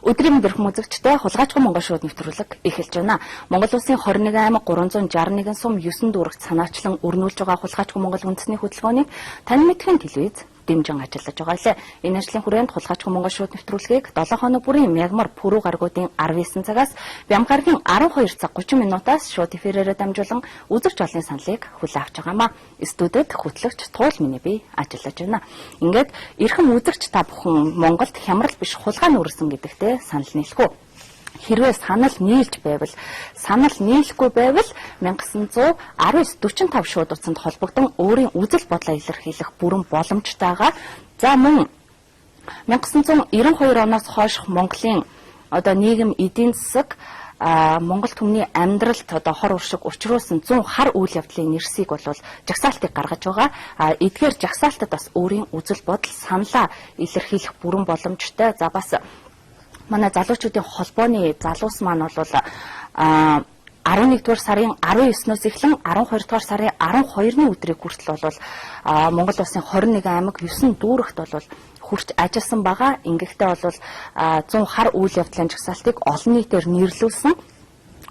Өдрийн бэрхэм үзэгчтэй хулгайчгүй Монгол шууд нэвтрүүлэг эхэлж байна. Монгол Улсын 21 аймаг 361 сум 9 дүүрэгт санаачлан өрнүүлж байгаа хулгайчгүй Монгол үндэсний хөдөлгөөнийг тань мэдхэн телевиз дэмжин ажиллаж байгаа лээ. Энэ ажлын хүрээнд хулгайчгүй Монгол шууд нэвтрүүлгийг 7 хоног бүрийн Мягмар Пүрүү гаргуудын 19 цагаас Бям гарагийн 12 цаг 30 минутаас шууд эфирээрээ дамжуулан үзэгч олонний саналыг хүлээн авч байгаамаа. Студид хөтлөгч Туул миний би ажиллаж байна. Ингээд эрхэм үзэгч та бүхэн Монголд хямрал биш хулгай нүүрсэн гэдэгтээ санал нийлэх үү? Хэрвээ санал нийлж байвал, санал нийлэхгүй байвал 1919 45 шууд утсанд холбогдсон өөрийн үзэл бодлоо илэрхийлэх бүрэн боломжтойгоо. За мөн 1992 оноос хойш Монголын одоо нийгэм эдийн засаг, Монгол түмний амьдралд одоо хор уршиг учруулсан 100 хар үйл явдлын нэрсийг бол жагсаалтыг гаргаж байгаа. Эдгээр жагсаалтад бас өөрийн үзэл бодол саналаа илэрхийлэх бүрэн боломжтой. За бас манай залуучуудын холбооны залуус маань бол 11 дугаар сарын 19-ноос эхлэн 12 дугаар сарын 12-ны өдрийг хүртэл бол Монгол Улсын 21 аймаг 9 дүүрэгт бол хүрч ажилласан байгаа. Ингэхдээ бол 100 хар үйл явдлын жагсаалтыг олон нийтээр нэрлүүлсэн.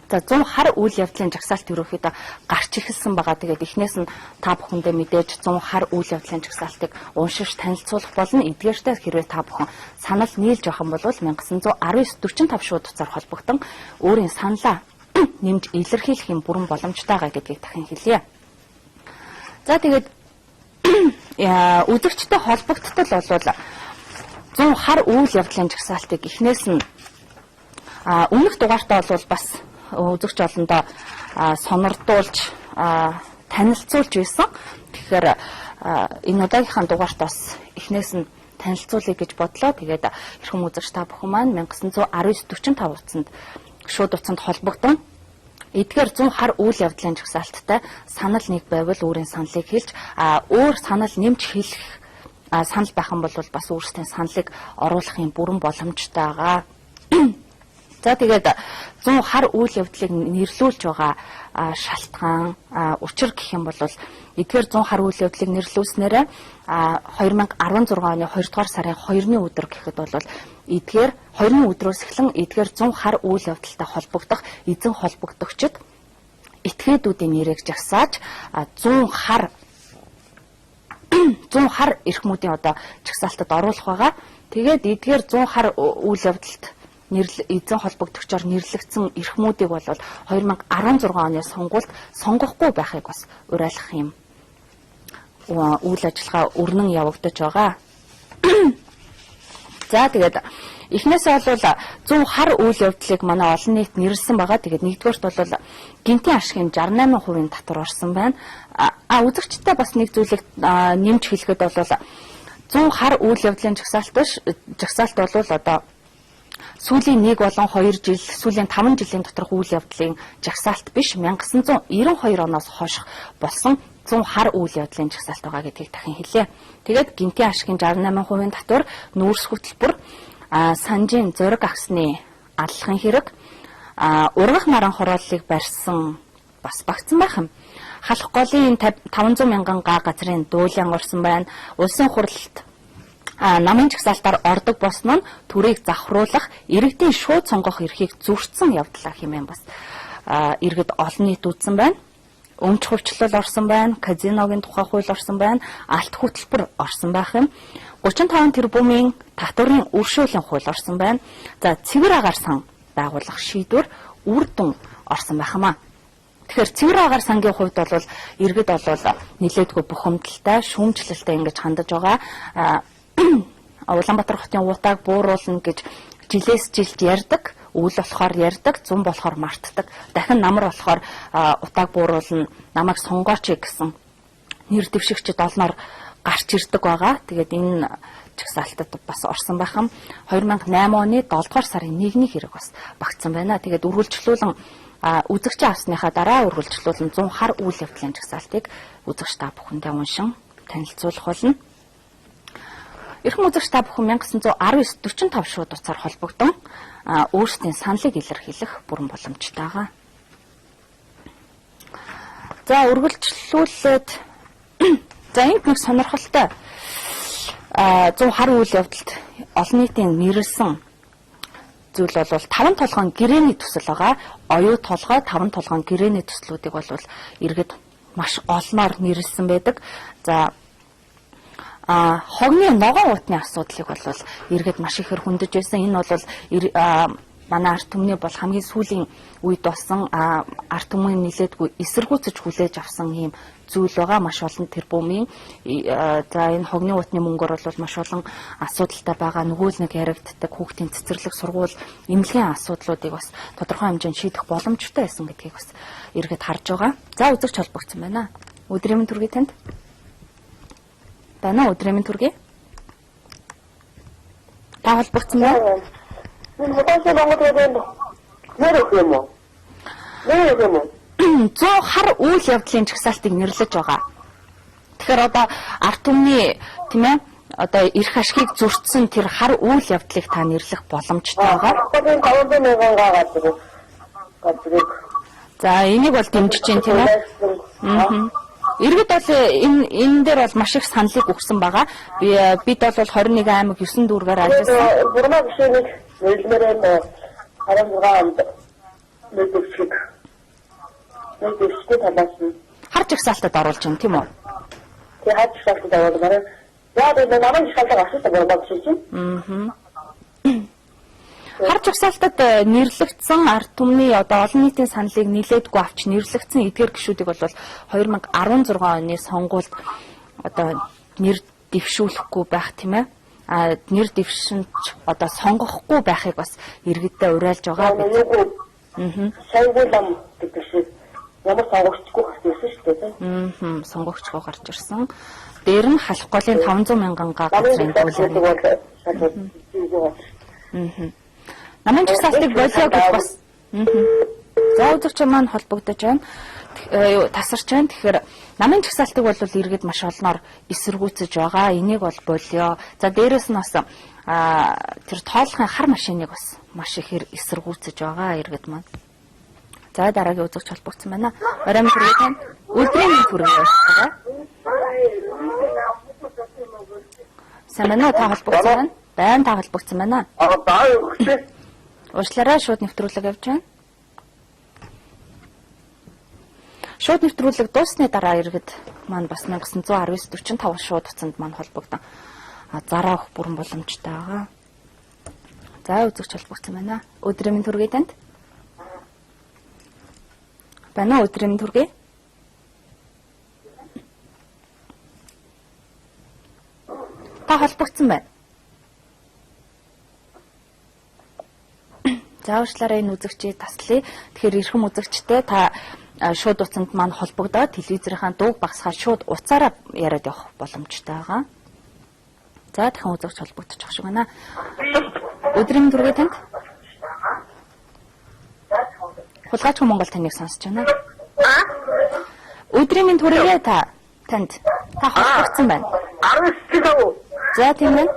За 100 хар үйл явдлын жагсаалт ерөнхийдөө гарч эхэлсэн байгаа. Тэгээд эхнээс нь та бүхэндээ мэдээж 100 хар үйл явдлын жагсаалтыг уншиж танилцуулах болно. Эдгээртэй хэрвээ та бүхэн санал нийлж явах юм бол 1919 45 шууд утсаар холбогдсон өөрийн саналаа нэмж илэрхийлэх юм бүрэн боломжтойгоо гэдгийг дахин хэлье. За тэгээд үзэгчтэй холбогдтол бол 100 хар үйл явдлын жагсаалтыг эхнээс нь өмнөх дугаартаа бол бас үзэгч олондоо сонордуулж танилцуулж байсан. Тэгэхээр энэ удаагийнхаа дугаарт бас эхнээс нь танилцуулъя гэж бодлоо. Тэгээд эрхэм үзэгч та бүхэн маань 1919 45 утсанд шууд утсанд холбогдсон эдгээр 100 хар үйл явдлын жагсаалттай санал нэг байвал өөрийн саналыг хэлж, өөр санал нэмж хэлэх санал байх юм бол бас өөрсдийн саналыг оруулах юм бүрэн боломжтой байгаа. За тэгээд 100 хар үйл явдлыг нэрлүүлж байгаа шалтгаан, учир гэх юм бол эдгээр 100 хар үйл явдлыг нэрлүүлснээрээ 2016 оны 2 дугаар сарын 2-ны өдөр гэхэд бол эдгээр 2-ны өдрөөс эхлэн эдгээр 100 хар үйл явдалтай холбогдох эзэн холбогдогчид этгээдүүдийн нэрийг жагсааж 100 хар эрхмүүдийн одоо жагсаалтад оруулах байгаа. Тэгээд эдгээр 100 хар үйл явдалд нэрл эзэн холбогдогчоор нэрлэгдсэн эрхмүүдийг бол 2016 оны сонгуульд сонгохгүй байхыг бас уриалах юм үйл ажиллагаа өрнөн явагдаж байгаа. За тэгээд эхнээсээ бол 100 хар үйл явдлыг манай олон нийт нэрлсэн байгаа. Тэгээд нэгдүгээрт бол гинтийн ашигын 68% татвар орсон байна. А үзэгчтэй бас нэг зүйлийг нэмж хэлэхэд бол 100 хар үйл явдлын жагсаалт биш, жагсаалт бол одоо сүүлийн 1 болон 2 жил, сүүлийн 5 жилийн доторх үйл явдлын жагсаалт биш, 1992 оноос хойш болсон 100 хар үйл явдлын жагсаалт байгаа гэдгийг дахин хэлье. Тэгээд гинтийн ашигын 68% татвар, нүүрс хөтөлбөр, санжийн зориг агсны аллахын хэрэг, ургах наран хорооллыг барьсан бас багцсан байх юм. Халах голын 500 мянган га газрын дуулан орсон байна. Улсын хурлд намын жагсаалтаар ордог болсон нь төрийг завхруулах, иргэдийн шууд сонгох эрхийг зөрчсөн явдлаа хэмээн бас иргэд олон нийт үзсэн байна. Өмч хувьчлал орсон байна, казиногийн тухай хууль орсон байна, алт хөтөлбөр орсон байх юм. 35 тэрбумын татварын өршөөлийн хууль орсон байна. За цэвэр агаар сан байгуулах шийдвэр үр дүн орсон байх юм а. Тэгэхээр цэвэр агаар сангийн хувьд бол иргэд бол нэлээдгүй бухимдалтай, шүүмжлэлтэй ингэж хандаж байгаа. Улаанбаатар хотын уутааг бууруулна гэж жилээс жилд ярьдаг, үл болохоор ярьдаг, зун болохоор мартдаг. Дахин намар болохоор утааг бууруулна, намайг сонгооч гэсэн нэр дэвшигчд олноор гарч ирдэг байгаа. Тэгээд энэ жагсаалтад бас орсон байх юм. 2008 оны 7 дугаар сарын 1-ний хэрэг бас багтсан байна. Тэгээд үргэлжлүүлэн үзэгчийн авсныхаа дараа үргэлжлүүлэн 100 хар үйл явдлын жагсаалтыг үзэгч та бүхэндээ уншин танилцуулах болно. Эрхэм үзэгч та бүхэн 1919 45 шууд утсаар холбогдсон өөрсдийн саналыг илэрхийлэх бүрэн боломжтой байгаа. За үргэлжлүүлээд, за энд нэг сонирхолтой 100 хар үйл явдалд олон нийтийн нэрлсэн зүйл бол таван толгойн гэрээний төсөл байгаа. Оюу толгой, таван толгойн гэрээний төслүүдийг бол иргэд маш олноор нэрлсэн байдаг. За хогны ногоон уутны асуудлыг бол иргэд маш ихээр хөндөж байсан. Энэ бол манай ард түмний бол хамгийн сүүлийн үед болсон ард түмний нилээдгүй эсэргүүцэж хүлээж авсан ийм зүйл байгаа. Маш олон тэрбумын за энэ хогны уутны мөнгөөр бол маш олон асуудалтай байгаа. Нөгөө л нэг яригддаг хүүхдийн цэцэрлэг, сургууль, эмнэлгийн асуудлуудыг бас тодорхой хэмжээнд шийдэх боломжтой байсан гэдгийг бас иргэд харж байгаа. За үзэгч холбогдсон байна. Өдрийн мэнд хүргэе танд. Байна уу, өдрийн мэнд хүргэе. Та холбогдсон байна. Энэ худалдаа Монгол гэдэг нэр өгөх юм уу? Нэр өгөх юм уу? 100 хар үйл явдлын жагсаалтыг нэрлэж байгаа. Тэгэхээр одоо ард түмний, тийм ээ, одоо эрх ашгийг зөрчсөн тэр хар үйл явдлыг та нэрлэх боломжтой байгаа. 500 мянган газар газрыг. За энийг бол дэмжиж байна, тийм ээ. Иргэд бол энэ дээр бол маш их саналыг өгсөн байгаа. Бид бол 21 аймаг 9 дүүргээр ажилласан. Бурмаа гишүүнийг нэрлэмээр байна. 16 онд нэг дэвшиг. Нэг дэвшигтэй талаас нь хар жагсаалтад оруулж байна, тийм үү? Тэг хар жагсаалтад оруулмаар. Яа би намайг жагсаалтад асуусан бурмаа гишүүн чинь. Хар жагсаалтад нэрлэгдсэн ард түмний одоо олон нийтийн саналыг нилээдгүй авч нэрлэгдсэн эдгээр гишүүдийг бол 2016 оны сонгуульд одоо нэр дэвшүүлэхгүй байх, тийм ээ. А нэр дэвшинч одоо сонгохгүй байхыг бас иргэддээ уриалж байгаа. Саягүй лам гэдэг шиг ямар сонгогчгүй гарч ирсэн шүү дээ. Сонгогчгүй гарч ирсэн. Дээр нь халах голын 500 мянган га газрын дүүлэг. Намын жагсаалтыг болио гэж бас. За үзэгч маань холбогдож байна. Тасарч байна. Тэгэхээр намын жагсаалтыг бол иргэд маш олноор эсэргүүцэж байгаа. Энийг бол болио. За дээрэс нь бас тэр тоолохын хар машиныг бас маш ихээр эсэргүүцэж байгаа иргэд маань. За дараагийн үзэгч холбогдсон байна. Орой минь хүргэе танд. Өдрийн минь хүргэе байна. Сайн байна уу? Та холбогдсон байна. Байн та холбогдсон байна. Аа баа өгчээ. Уучлаарай, шууд нэвтрүүлэг явж байна. Шууд нэвтрүүлэг дууссаны дараа иргэд маань бас 1919 45 шууд утсанд маань холбогдсон. Зараа өгөх бүрэн боломжтой байгаа. За үзэгч холбогдсон байна. Өдрийн мэнд хүргэе танд. Байна уу, өдрийн мэнд хүргэе. Та холбогдсон байна. За уучлаарай, энэ үзэгчийг таслая. Тэгэхээр эрхэм үзэгчтэй та шууд утсанд маань холбогдоод телевизийнхаа дууг багасгаад шууд утсаараа яриад явах боломжтой байгаа. За дахин үзэгч холбогдчих шиг байна. Өдрийн мэнд хүргэе танд. Хулгайч Монгол таныг сонсож байна. Өдрийн мэнд хүргэе та танд. Та холбогдсон байна. 19. За тийм ээ.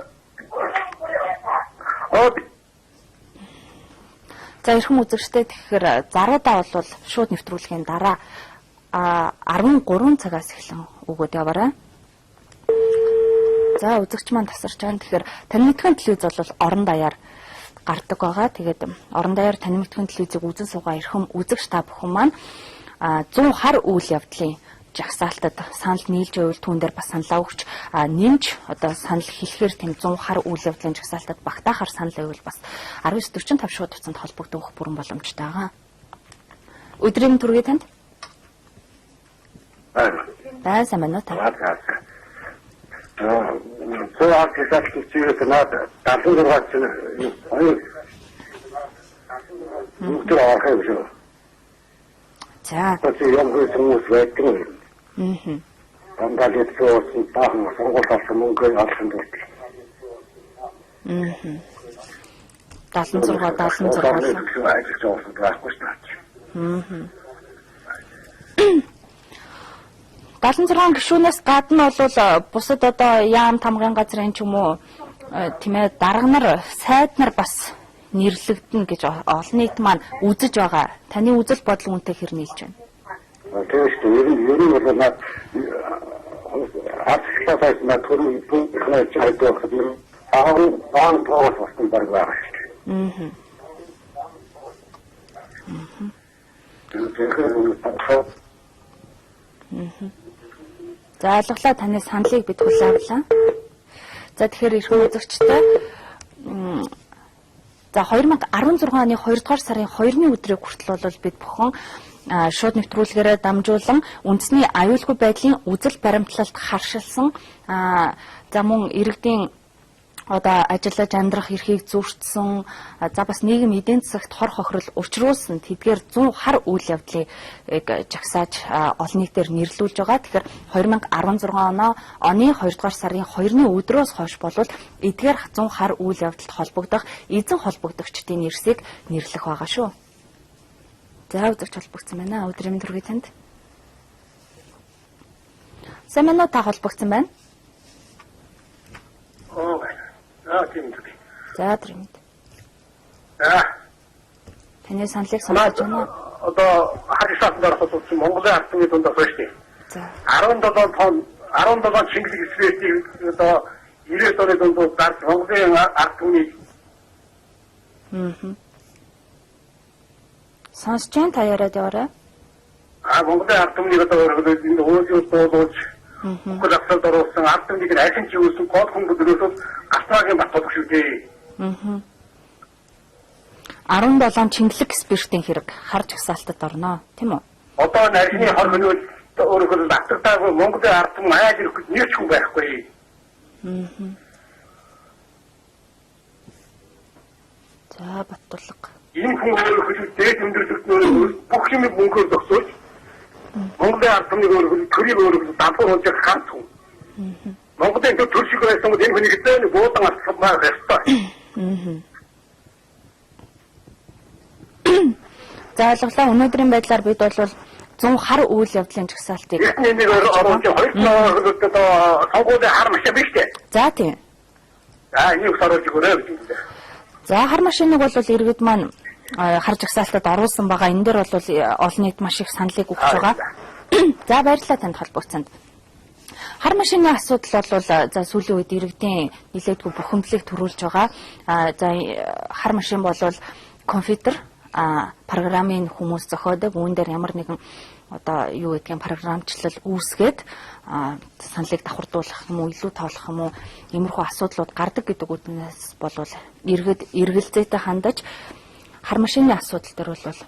За эрхэм үзэгчтэй, тэгэхээр заруудаа бол шууд нэвтрүүлгийн дараа 13 цагаас эхлэн өгөөд яваарай. За үзэгч маань тасарч байна. Тэгэхээр тань мэдхэн телевиз бол орон даяар гардаг байгаа. Тэгээд орон даяар тань мэдхэн телевизийг үзэн суугаа эрхэм үзэгч та бүхэн маань 100 хар үйл явдлын жагсаалтад санал нийлж байвал түүн дээр бас саналаа өгч, нэмж одоо санал хэлэхээр тэм 100 хар үйл явдлын жагсаалтад багтаахаар санал байвал бас 1945 шууд утсанд холбогдох бүрэн боломжтой байгаа. Өдрийн түргээ танд. Бай сайн байна уу та? 100 жагсаалт чигээр наад 76 чинь хоёр бүгд орох юм шүү. За. Тэр юм хүмүүс байдаг юм. Дандаа л зөөсөн баахан сонгуул авсан мөнгө олохын тулд. 76 76 ажиллаж явсан байхгүй шүү дээ. 76 гишүүнээс гадна бол бусад одоо яам тамгын газрын ч юм уу, тийм ээ, дарга нар, сайд нар бас нэрлэгдэнэ гэж олон нийт маань үзэж байгаа. Таны үзэл бодол үүнтэй хэр нийлж байна? Тийм шүү дээ. Ер нь бол наад арчлалаас наад төрийн бүх хайдаг юм. Аа, тоос болсон баг байгаа шүү дээ. За ойлголоо, таны саналыг бид хүлээн авлаа. За тэгэхээр эрхэм үзэгчтэй за 2016 оны 2 дугаар сарын 2-ны өдрийг хүртэл бол бид бүхэн шууд нэвтрүүлгээрээ дамжуулан үндэсний аюулгүй байдлын үзэл баримтлалд харшилсан за мөн иргэдийн одоо ажиллаж амьдрах эрхийг зөрчсөн, за бас нийгэм эдийн засагт хор хохирол учруулсан тэдгээр 100 хар үйл явдлыг жагсааж олон нийтээр нэрлүүлж байгаа. Тэгэхээр 2016 оны 2 дугаар сарын 2-ны өдрөөс хойш болвол эдгээр 100 хар үйл явдалд холбогдох эзэн холбогдогчдын нэрсийг нэрлэх байгаа шүү. За үзэгч холбогдсон байна. Өдрийн мэнд хүргэе танд. Сайн байна уу, та холбогдсон байна? За тийм үү. За тийм. За. Таны саналыг сонсож байна. Одоо хар жагсаалтанд ороход болсон Монголын ард түмний дунд байна шүү дээ. За. 17 тонн 17 Чингис экспертийг одоо 90 оны дунд зарж Монголын ард түмнийг Сонсож байна, та яриад яваарай. Монголын ард түмнийг одоо өөрөөр энэ уулын дуулуулж бүхэл авсралд оруулсан ард түмнийг аль ч юусэн гол хүн бүдрөөсөө Галтаагийн бат болох шүү дээ. 17 чингэлэг спиртийн хэрэг хар жагсаалтад орно, тийм үү? Одоо нарийн хор хөнөөл өөрөөр татгадаагүй Монголын ард түмэн айл ирэх гэж нэг ч хүн байхгүй. За Баттулга. Энэ хүн өөрөөр дээд өндөрлөгтнөөр бүх юм мөнгөөр зогсоож Монголын ард түмнийг өөрөөр төрийг өөрөөр дампуур болж байгаа ганц хүн. Монголын төр шиг байсан бол энэ хүнийг зээн буудан алхмаар ёстой. За ойлголоо. Өнөөдрийн байдлаар бид бол 100 хар үйл явдлын жагсаалтыг Эхний нэг оруулж хоёр талаар одоо сонгуулийн хар машин биш үү? За тийм. За энийг оруулж өгөөрэй гэж хэллээ. За хар машиныг бол иргэд маань хар жагсаалтад оруулсан байгаа. Энэ дээр бол олон нийт маш их саналыг өгч байгаа. За баярлалаа танд холбогдсонд. Хар машины асуудал бол за сүүлийн үед иргэдийн нэлээдгүй бухимдлыг төрүүлж байгаа. За хар машин бол компьютер программын хүмүүс зохиодог. Үүн дээр ямар нэгэн одоо юу гэдгийг програмчлал үүсгээд саналыг давхардуулах юм уу, илүү тоолох юм уу, иймэрхүү асуудлууд гардаг гэдэг үднээс болвол иргэд эргэлзээтэй хандаж хар машины асуудал дээр бол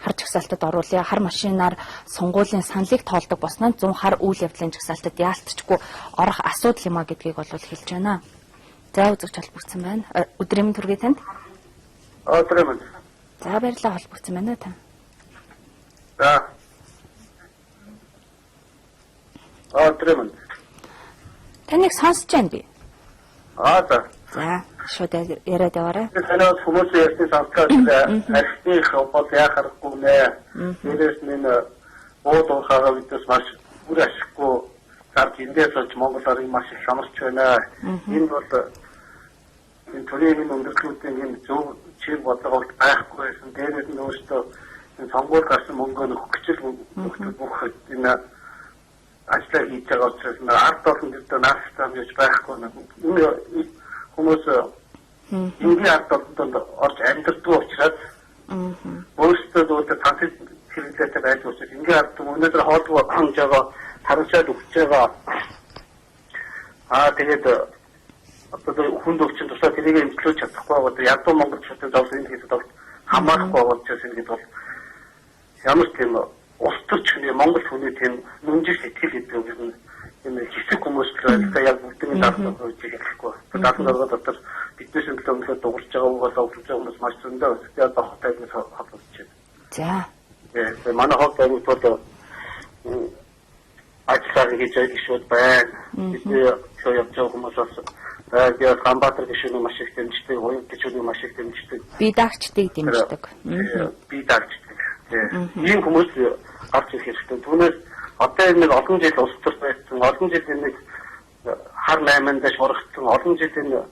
хар жагсаалтад оруулъя. Хар машинаар сонгуулийн саналыг тоолдог болсноо 100 хар үйл явдлын жагсаалтад яалтчгүй орох асуудал юм а гэдгийг бол хэлж байна. За үзэгч холбогдсон байна. Өдрийн мэнд хүргэе танд. Өдрийн мэнд. За баярлалаа, холбогдсон байна та. За. Өдрийн мэнд. Таныг сонсож байна би. За. За шууд яриад яваарай. Танаас хүмүүс ярьсан сонсгоо архиных бол яах аргагүй нэ. Дээрээс нь энэ бууд уухагаа бидээс маш үр ашиггүй зарж эндээс олж Монгол орыг маш их шонгорч байна. Энэ бол энэ төрийн энэ өндөрлүүдийн энэ зөв чиг бодлого байхгүй байсан. Дээрээс нь өөртөө энэ сонгуул гарсан мөнгөө нөхөх гэж бүх энэ ажлаа хийж байгаа учраас ард олон дэвтэр наастай юм байхгүй. Энэ хүмүүс энгийн ард олонд орж амьдрдгүй учраас өөрсдөө зөвхөн тансаг хэрэглээтэй байж учраас энгийн ард түмэн өнөөдөр хоолгүй хангаж байгаа, тарамсаад өгч байгаа. Тэгээд одоо хүнд өвчин тусаа тэрийг эмчлүүлж чадахгүй байгаа. Ядуу монголчуудын зовлон энэ гэдэг бол хамаарахгүй байгаа учраас энэ гэдэг бол ямар ч тийм улс төрч хүний Монгол хүний тийм нүнжих сэтгэл гэдэг юм энэ хэсэг хүмүүс л байлаа яг бүгдийн даалгавар хийж хэлэхгүй. 76 дотор биднээс төлөө өнөхөд дуурч байгаа үг болоо өгч байгаа хүмүүс маш зөндөө өстэй бохтой гэж холбогдож байна. За. Тэгээ манай хог аймагт бол ажиллаа хийж байгаа гишүүд байна. Бидний төлөө явж байгаа хүмүүс бас би Ганбаатар гишүүнийг маш их дэмждэг, Уян гишүүнийг маш их дэмждэг. Би даагчдыг дэмждэг. Би даагчдыг. Ийм хүмүүс гарч ирэх хэрэгтэй. Түүнээс одоо энэ нэг олон жил улс төр байсан, олон жил энэ нэг хар наймандаа шургацсан, олон жил энэ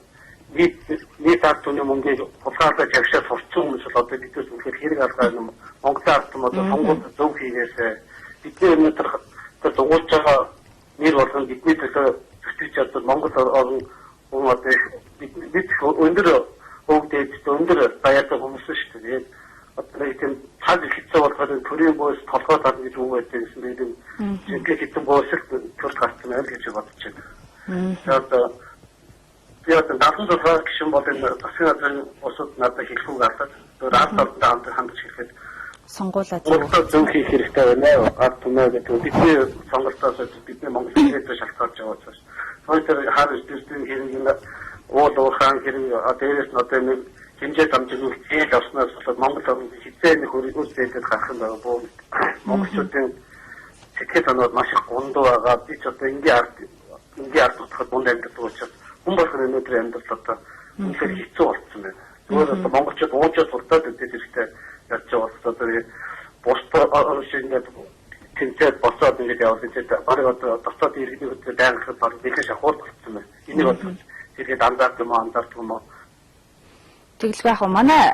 нийт ард түмний мөнгийг хулгайлаж явшаа сурцсан хүмүүс бол одоо бидээс үнэхээр хэрэг алгаа юм. Монголын ард түмэн одоо сонгуульд зөв хийгээсэй. Бидний өнөөдөр дугуулж байгаа нэр болгон бидний төлөө зүтгэж чадвал Монгол орн хүн одоо бид өндөр өвөг дээдтэй өндөр даяартай хүмүүс шүү дээ. Одоо нэг тийм цаг хэцүү болохоор төрийн бөөс толгой дарна гэж үг байдаг гэсэн би энэ жинхэнэ хэдэн бөөс л төрд гарсан байна гэж бодож байна. Тэгээд би одоо 76 гишүүн бол энэ засгийн газрын улсууд надад хэлэх үг алаад тэр ард ордонд хандаж хэлэхэд сонгуулаа зөв хийх хэрэгтэй байна. Ард түмээ гэдэг бидний сонголтоос бидний Монгол хэлээр шалтгаалж байгаа учраас. Тэр хаар эрдэнэ хэрэг энэ уул уурхаан хэрэг дээрээс нь одоо нэг хэмжээ дамжиггүй зээл авснаас болоод Монгол орнд хизээ нэг хөрөнгө зээлд гарах юм байгаа боо. Монголчуудын сэтгэл санаад маш их гундуу байгаа. Би ч одоо энгийн ард утгад дунд амьдардаг учраас хүн болгон өнөөдрийн амьдрал одоо үнэхээр хэцүү болсон байна. Зүгээр одоо монголчууд уужаад суртаад өгдөг хэрэгтэй яаж байгаа бол одоо бус шиг ингээд тэмцээд босоод ингээд явал энэ бараг одоо дотоод иргэний хөдөлгөөн дайнахад бараг нэлээд шахуул болцсон байна. Энийг бодож тэргээд анзаардаг юм уу, анзаардаг юм уу? Тэгэлгүй яг манай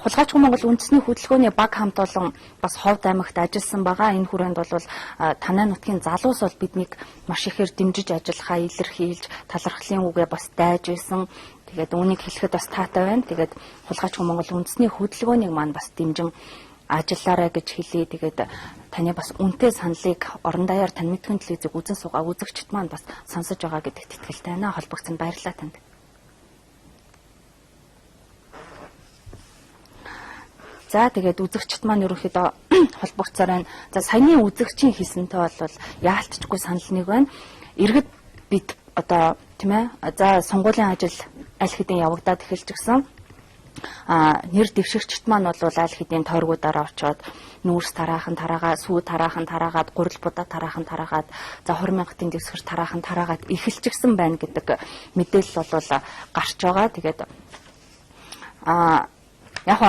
Хулгайчгүй Монгол үндэсний хөдөлгөөний баг хамт олон бас Ховд аймагт ажилласан байгаа. Энэ хүрээнд бол танай нутгийн залуус бол биднийг маш ихээр дэмжиж ажиллахаа илэрхийлж талархлын үгээ бас дайж байсан. Тэгээд үүнийг хэлэхэд бас таатай байна. Тэгээд Хулгайчгүй Монгол үндэсний хөдөлгөөнийг маань бас дэмжин ажиллаарай гэж хэлье. Тэгээд таны бас үнэтэй саналыг орон даяар тань мэдхэн телевизийг үзэн суугаа үзэгчд маань бас сонсож байгаа гэдэгт итгэлтэй байна. Холбогдсон баярлалаа танд. За тэгээд үзэгчд маань ерөнхийдөө холбогдсоор байна. За саяны үзэгчийн хэлсэнтэй бол яалтчгүй санал нэг байна. Иргэд бид одоо тийм за сонгуулийн ажил аль хэдийн явагдаад эхэлж гисэн. Нэр дэвшигчд маань бол аль хэдийн тойргуудаараа очиод нүүрс тараахан тараагаа, сүү тараахан тараагаад, гурил будаа тараахан тараагаад, за 20 мянгатын дэвсгэр тараахан тараагаад эхэлчихсэн байна гэдэг мэдээлэл бол гарч байгаа. Тэгээд яг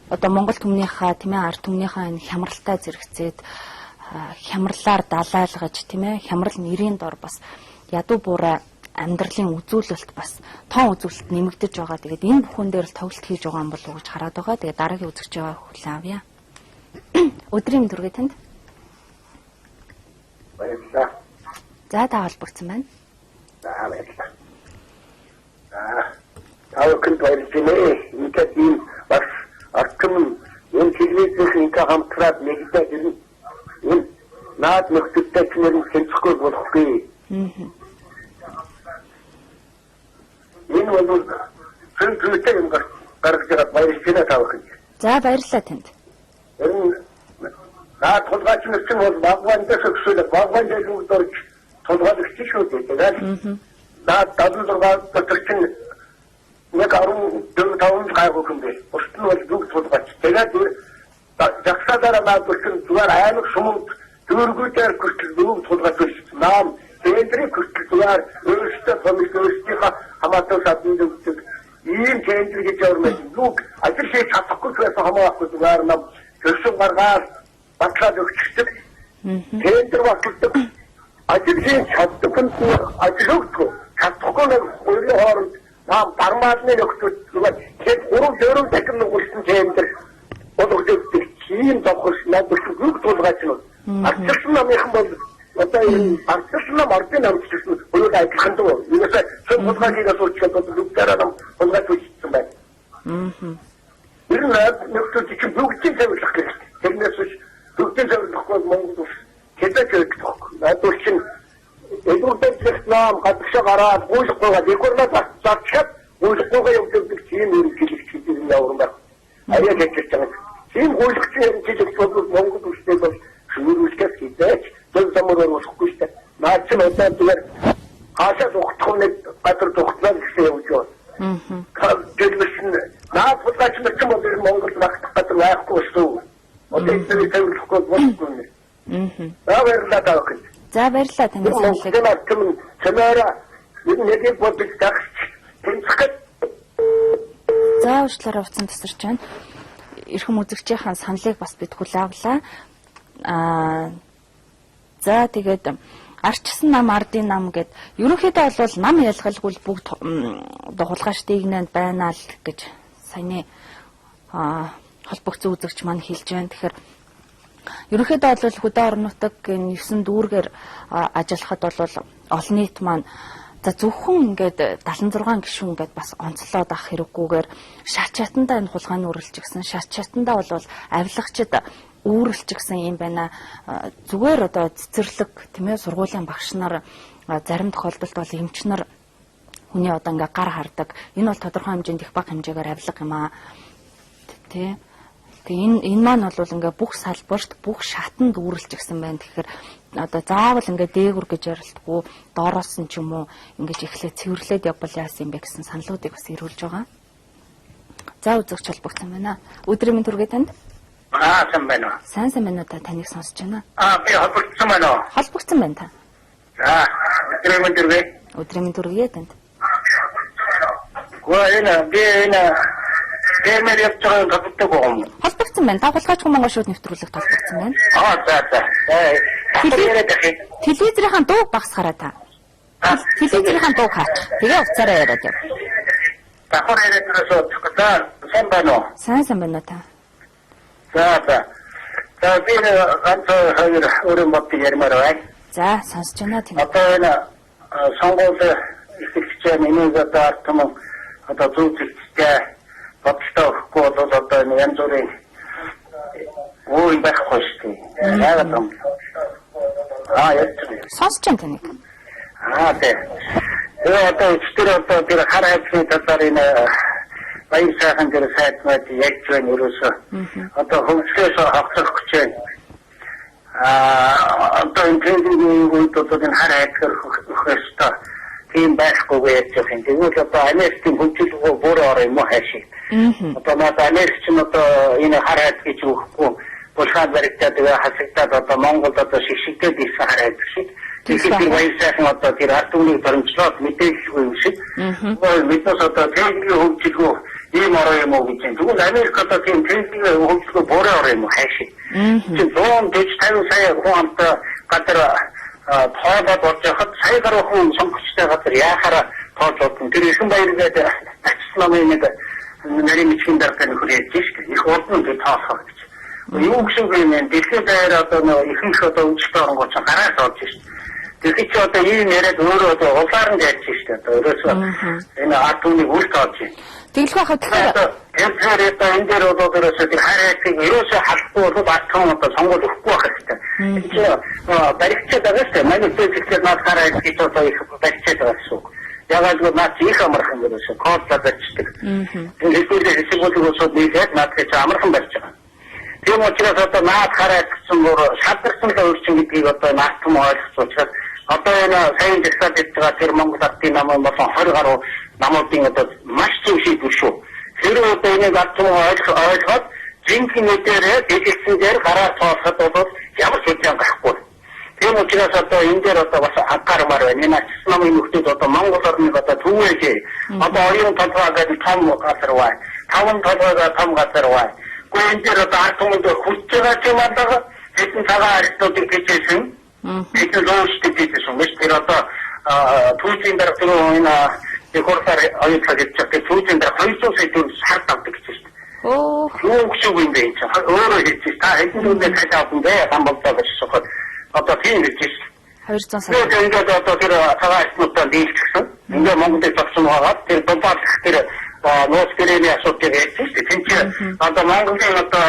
одоо Монгол түмнийхээ тийм ард түмнийхээ энэ хямралтай зэрэгцээд хямралаар далайлгаж тийм хямрал нэрийн дор бас ядуу буурай амьдралын үзүүлэлт бас тоон үзүүлэлт нэмэгдэж байгаа. Тэгээд энэ бүхэн дээр л тоглолт хийж байгаа юм болов уу гэж хараад байгаа. Тэгээд дараагийн үзэгч байгаа хүлээн авъя. Өдрийн мэнд хүргэе танд. Баярлалаа. За та холбогдсон байна. За баярлалаа. За та бүхэнд баярлалаа. Ингээд ийм бас орчим энэ телевизийн ингээ хамтраад нэгдээд ирнэ. Энэ наад нөхдөдтэй ч нэр хэмжихгүй болохгүй. Энэ бол зэн зүйтэй юм гаргаж байгаа баярлалаа та бүхэнд. За баярлалаа танд. Энэ наад хулгайч нар чинь бол багван дээр өгсөл багван дээр бүгд орж тулгуулагч шүү дээ. Тэгээд наад 76 дотор чинь нэг 14 5 гайгүй юм бэ. Бусд нь бол бүгд тулгаач. Тэгээд жагсаалаараа наад чинь зүгээр аймаг шуманд дүүргүүдээр хүртэл бүгд тулгаач биш. Нам тендрийн хүртэл зүгээр өөрсдөө томилт өөрсдийнхөө хамаатан саданд өгдөг ийм тендер гэж явмаар нүг ажил хийж чадахгүй байсан хамаахгүй зүгээр нам төсөв гаргаад батлаад өгчдөг. Тендер баталдаг. Ажил хийж чаддаг нь ажил өгдөг. Чадахгүй нэг хоёрын хооронд нам бармаалны нөхцөл зүгээр тэр 3 4 дахин нүгэлсэн тендер болгож өгдөг. Тийм зовхос надад бүгд тулгаач нь. Ардчилсан намынхан бол одоо энэ ардчилсан нам ардын намчилсан хоёул адилхан дөө. Юунаас цөм хулгайг асуучихад бол бүгдээрээ нам хулгайч хийсэн байна. Тэр нөхцөл чинь бүгдийг тавилах хэрэгтэй. Тэрнээс биш бүгдийг тавилахгүй Монгол улс хэзээ ч өгөх. Надад чинь элбэг нам гадагшаа гараад гуйлахгүйгээ декорлоо зарчхад гуйлахгүйгээ явуулдаг тийм ерөнхийлөгч гэдэг юм яварн байх. Аяа хэлж байгаа. Тийм гуйлагч ерөнхийлөгч бол Монгол улсыг бол шүүрүүлэхээс хизээч зөв замаар болохгүй шүү дээ. Наад чинь одоо зүгээр хаашаа зүгтэх нэг газар зүгтлаа гэсэн явж байна. Дэлбэрсэн наад хулгайч нар чинь бол Монгол багтах газар байхгүй шүү. Одоо энэ тавилахгүй болохгүй юм. За баярлалаа та бүхэнд. За баярлалаа таны саналыг. Монголын чамаараа энэ нэгийг бодож дагч тэмцэх. За уучлаарай утсан тасарч байна. Эрхэм үзэгчийн саналыг бас бид хүлээн авлаа. За тэгээд арчсан нам ардын нам гэд ерөнхийдөө бол нам ялгалгүй бүгд одоо хулгайч дийгнэнд байна л гэж саяны холбогдсон үзэгч маань хэлж байна. Тэгэхээр ерөнхийдөө бол хөдөө орон нутаг энэ 9 дүүргээр ажиллахад бол олон нийт маань За, зөвхөн ингээд 76 гишүүн ингээд бас онцлоод авах хэрэггүйгээр шат шатандаа энэ хулгайны үрэлж гисэн, шат шатандаа бол авилгачид үүрэлж гисэн юм байна. Зүгээр одоо цэцэрлэг, тийм ээ, сургуулийн багш нар, зарим тохиолдолд бол эмч нар хүний одоо ингээ гар хардаг. Энэ бол тодорхой хэмжээнд, их бага хэмжээгээр авилга юм аа. Тэ. Тэгээ энэ маань бол ингээ бүх салбарт, бүх шатанд үүрэлж гисэн байна. Тэгэхээр одоо заавал ингээ дээгүр гэж ярилтгүй, доороос нь ч юм уу ингэж эхлээ цэвэрлээд явбал яасан юм бэ гэсэн саналуудыг бас ирүүлж байгаа. За, үзэгч холбогдсон байна. Өдрийн мэнд хүргэе танд. Аа, сайн байна уу? Сайн сайн байна уу, та, таныг сонсож байна. Аа, би холбогдсон байна уу? Холбогдсон байна та. За, өдрийн мэнд хүргэе. Өдрийн мэнд хүргэе танд. Гоо, энэ би энэ фермер явж байгаа холбогддог юм. Холбогдсон байна. Та хулгайчгүй Монгол шууд нэвтрүүлэгт холбогдсон байна. Аа, за за. Яриад байх юм. Телевизрийн дууг багасгаарай та. Телевизрийн дууг хаачих. Тэгээ уцаараа яриад яв. Давхар яриад байгаа. За, сайн байна уу? Сайн сайн байна уу та. За за. За, би ганц хоёр өөрийн бодлыг ярмаар байна. За, сонсож байна тийм. Одоо энэ сонгуул эхэлж байна. Энийг одоо ард түмэн одоо зөв зэгцтэй бодолтой өгөхгүй бол одоо энэ янз бүрийн өөр юм байхгүй шүү дээ. Яагаад юм? Аа, ярьж байна. Сонсож байна таныг. Аа, тий. Тэгээ одоо өчтөр одоо тэр хар хайцны талаар энэ баян сайхан тэр сайд мад ярьж байна ерөөсөө. Одоо хөгжлөөс хогцох гэж байна. Аа, одоо энэ трендинг үед одоо энэ хар хайцгаар өгөх ёстой. Тийм байхгүй ярьж байгаа юм. Тэгвэл одоо Америкийн хөгжил бүр ор юм уу хайшаа. Одоо наад Америк ч одоо энэ хар хайц гэж өгөхгүй булхаа баригдаад, тэгээ хасагдаад, одоо Монголд одоо шигшигдээд ирсэн хар хайц шиг. Тэгэхээр тэр баян сайхан одоо тэр ард түмнийг баримтлаад мэдээлэлгүй юм шиг. Биднээс одоо трендинг хөгжилгүй ийм ороо юм уу гэж юм. Тэгвэл Америк одоо тийм трендинг хөгжилгүй буруу ороо юм уу хайшаа. Чинь 140 50 сая хүн амтай газар тоолоод болж байхад сая гаруй хүн сонгогчтой газар яахаараа тоолж бодно. Тэр Ихэн баяр гэдэг ачсан намын нэг нарийн бичгийн дарга нөхөр ярьж шүү дээ. Их удна би тоолох гэж. Юу гэсэн үг юм бэ? Дэлхийн даяар одоо нөө ихэнх одоо үйлчлэлт оронгоо ч гараас олж шүү дээ. Тэгэхээр чи одоо ийм яриад өөрөө одоо улаар нь ярьж шүү дээ. Одоо ерөөсөө энэ ард түмнийг үл тоож байна. Тэглэх байхад тэгэхээр Тэгэхээр одоо энэ дээр бол ерөөсөө тэр хар хайцыг ерөөсөө халахгүй бол ард түмэн одоо сонгуул өгөхгүй байх хэрэгтэй. Энэ чи баригчаад байгаа шүү дээ. Манай зэвсэгчээр наад хар хайц гэж одоо их баригчаад байгаа гэсэн үг. Ягаад гэвэл наад их амархан ерөөсөө кодлоо барьчихдаг. Энэ хэлбэрээр хэсэг бүлэг усууд нийлээд наад гэж амархан барьж байгаа. Тийм учраас одоо наад хар хайц гэсэн бүр шалгарсан л өөрчин гэдгийг одоо наад түмэн ойлгосон учраас одоо энэ сайн жагсаад ирж байгаа тэр Монгол Ардын намын болон 20 гаруй намуудын одоо маш зөв шийдвэр шүү. Тэр одоо энийг ард түмэн ойлгоод жинхэнэ нүдэрээ дэлгэцэн дээр гараар тоолоход бол ямар ч үйл гарахгүй. Тийм учраас одоо энэ дээр одоо бас анхаармаар байна. Энэ ачсан намын нөхдүүд одоо Монгол орныг одоо түгээжээ. Одоо оюун толгой гэдэг том газар бай. Таван толгойгоо том газар бай. Гэхдээ энэ дээр одоо ард түмэнд хүсэж байгаа юм алга хэдэн цагаан арьснуудыг бичээсэн. Хэдэн лууштай бичээсэн. Биш тэр одоо түүжийн дарга тэр энэ их хурлаар оюутлаа гэж байгаа. Түүжийн дарга 200 сая төгрөг шард авдаг гэж байна. Өө, Юу гэсэн үг юм бэ энэ чинь? Өөрөө хэлж байна. Та хэдэн төгрөг цааш авсан бэ? Гамболдоо гэж асуухад одоо тийм гэж байна. 200 сая. Тэгээд ингээд одоо тэр цагаан арьснуудаа дийлчихсэн. Ингээд Монголыг зогсон байгаад тэр дубаалах тэр нууц гэрээний асуудлыг ярьж шүү дээ. Тин чи одоо Монголын одоо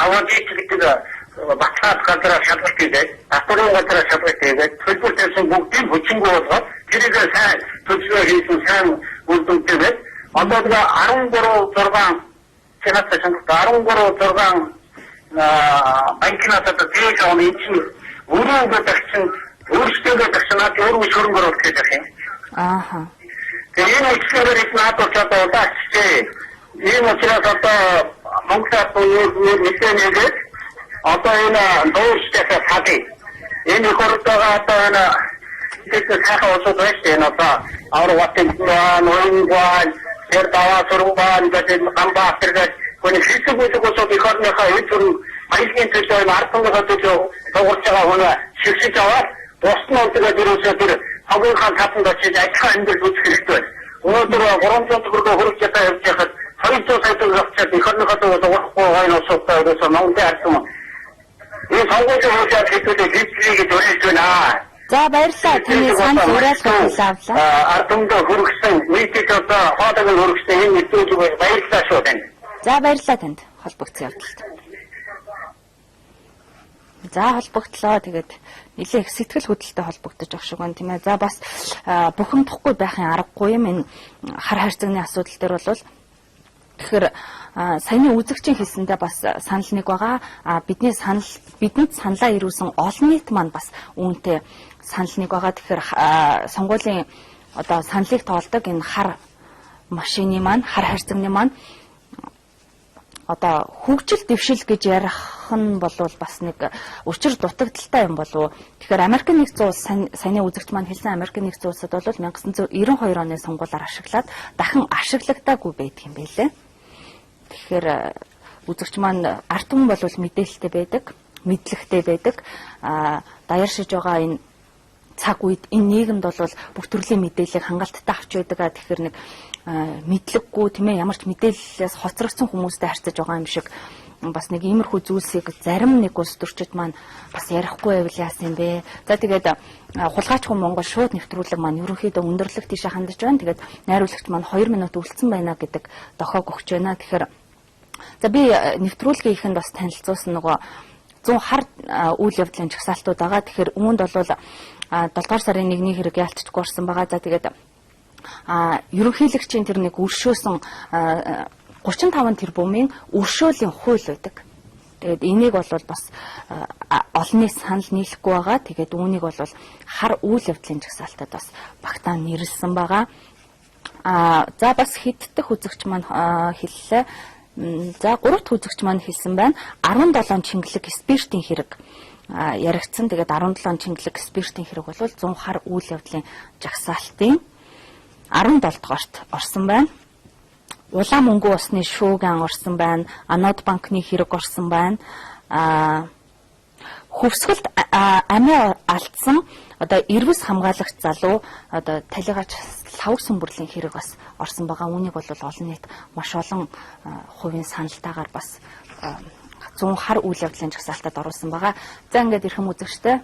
аваад гэдэг баталгаа газраа шалгалт хийгээд, татварын газраа шалгалт хийгээд, төлбөр тавьсан бүгдийг хүчингү болгоод, тэрийг сайн төлөвлөгөө хийсэн, сайн үр дүнтэй байд. Одоо тэгээ 13 6 сенат сонголт 13 6 банкнаас одоо зээл авах энэ чинь өрөөгөө тагчин өөрсдөө тагчин наад өөрөө хөрөнгө оруулах гэж байх юм. Ааха. Тэгээ энэ үчигээр их наад бол одоо улаачжээ. Ийм учраас одоо Монгол ард түмний нэлээ нэгээд одоо энэ дууштайхаа салъя. Энэ их хурлаа одоо энэ тэд сайхан улсууд байна шүү дээ. Энэ одоо Аврал Ноён, тэр даваа сургуул гэдэг Ганбаатар гэдэг хүний хэсэг бүлэг улсууд эх орныхоо эд төрөн баялагын төлөө, энэ ард түмнийхээ төлөө дуурч байгаа хүн шигшиж аваад бус нь бол тэгээд ерөөсөө тэр хогийнхаа татанд очиж адилхан амьдрал үзэх хэрэгтэй байна. Өнөөдөр 300 төгрөгөөр хөрөж ядаа явж байхад 200 сая төгрөг авчиад эх орныхоо төлөө дуурахгүй байгаа улсуудаа ерөөсөө Монголын ард түмэн энэ сонгуулийн хуулиар хэдүүлээ хийцлээ гэж уриалж байна. За, баярлалаа. Таны санал уриалгыг хүлээн авлаа. Ард түмэндээ хүргэсэн нийтэд одоо хоолойг нь хүргэсэн энэ нэвтрүүлэг баярлалаа шүү танд. За, баярлалаа танд холбогдсон явдалд. За, холбогдлоо. Тэгээд нэлээ их сэтгэл хөдлөлтөй холбогдож ах шиг байна, тийм ээ. За, бас бухимдахгүй байхын аргагүй юм энэ хар хайрцагны асуудал дээр бол. Тэгэхээр саяны үзэгчийн хэлсэндээ бас санал нэг байгаа. А бидний санал, бидэнд саналаа ирүүлсэн олон нийт маань бас үүнтэй санал нэг байгаа. Тэгэхээр сонгуулийн одоо саналыг тоолдог энэ хар машины маань, хар хайрцагны маань одоо хөгжил дэвшил гэж ярих нь бол бас нэг учир дутагдалтай юм болов. Тэгэхээр Америкийн нэгдсэн улс, саяны үзэгч маань хэлсэн Америкийн нэгдсэн улсад бол 1992 оны сонгуулиар ашиглаад дахин ашиглагдаагүй байдаг юм байлээ. Тэгэхээр үзэгч маань, ард түмэн бол мэдээлэлтэй байдаг, мэдлэгтэй байдаг. А даяаршиж байгаа энэ цаг үед энэ нийгэмд бол бүх төрлийн мэдээллийг хангалттай авч байдаг. Тэгэхээр нэг мэдлэггүй, тийм ээ, ямар ч мэдээллээс хоцрогдсон хүмүүстэй харьцаж байгаа юм шиг бас нэг иймэрхүү зүйлсийг зарим нэг улс төрчид маань бас ярихгүй байвал яасан юм бэ? За, тэгээд Хулгайч хүн Монгол шууд нэвтрүүлэг маань ерөнхийдөө өндөрлөх тийшээ хандаж байна. Тэгээд найруулагч маань 2 минут үлдсэн байна гэдэг дохиог өгч байна. Тэгэхээр за би нэвтрүүлгийн ихэнд бас танилцуулсан нөгөө 100 хар үйл явдлын жагсаалтууд байгаа. Тэгэхээр үүнд бол 7 дугаар сарын 1-ний хэрэг яалтчгүй орсон байгаа. За, тэгээд ерөнхийлөгчийн тэр нэг өршөөсөн 35 тэрбумын өршөөлийн хууль байдаг. Тэгээд энийг бол бас олонний санал нийлэхгүй байгаа. Тэгээд үүнийг бол хар үйл явдлын жагсаалтад бас багтаан нэрлсэн байгаа. За, бас хэд дэх үзэгч маань хэллээ. За, гурав дахь үзэгч маань хэлсэн байна. 17 чингэлэг спиртийн хэрэг яригдсан. Тэгээд 17 чингэлэг спиртийн хэрэг бол 100 хар үйл явдлын жагсаалтын 17 дугаарт орсон байна. Улаан мөнгөн усны шүүгэн орсон байна. Анод банкны хэрэг орсон байна. Хөвсгөлд амиа алдсан одоо эрвэс хамгаалагч залуу одоо талигач лавг сүмбэрлийн хэрэг бас орсон байгаа. Үүнийг бол олон нийт маш олон хувийн саналтаагаар бас 100 хар үйл явдлын жагсаалтад оруулсан байгаа. За, ингээд эрхэм үзэгчтэй,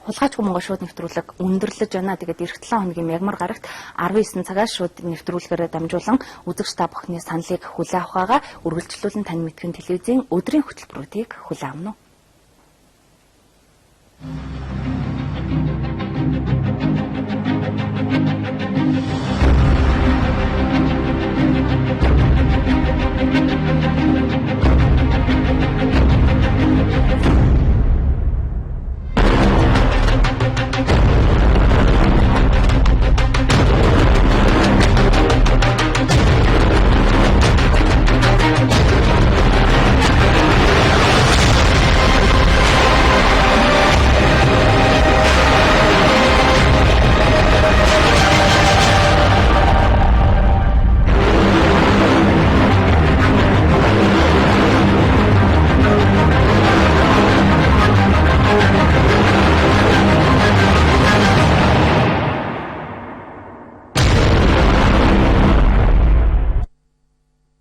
Хулгайч хүн Монгол шууд нэвтрүүлэг өндөрлөж байна. Тэгээд ирэх 7 хоногийн мягмар гарагт 19 цагаас шууд нэвтрүүлгээрээ дамжуулан үзэгч та бүхний саналыг хүлээн авахгаа үргэлжлүүлэн тань мэдхэн телевизийн өдрийн хөтөлбөрүүдийг хүлээн авна уу.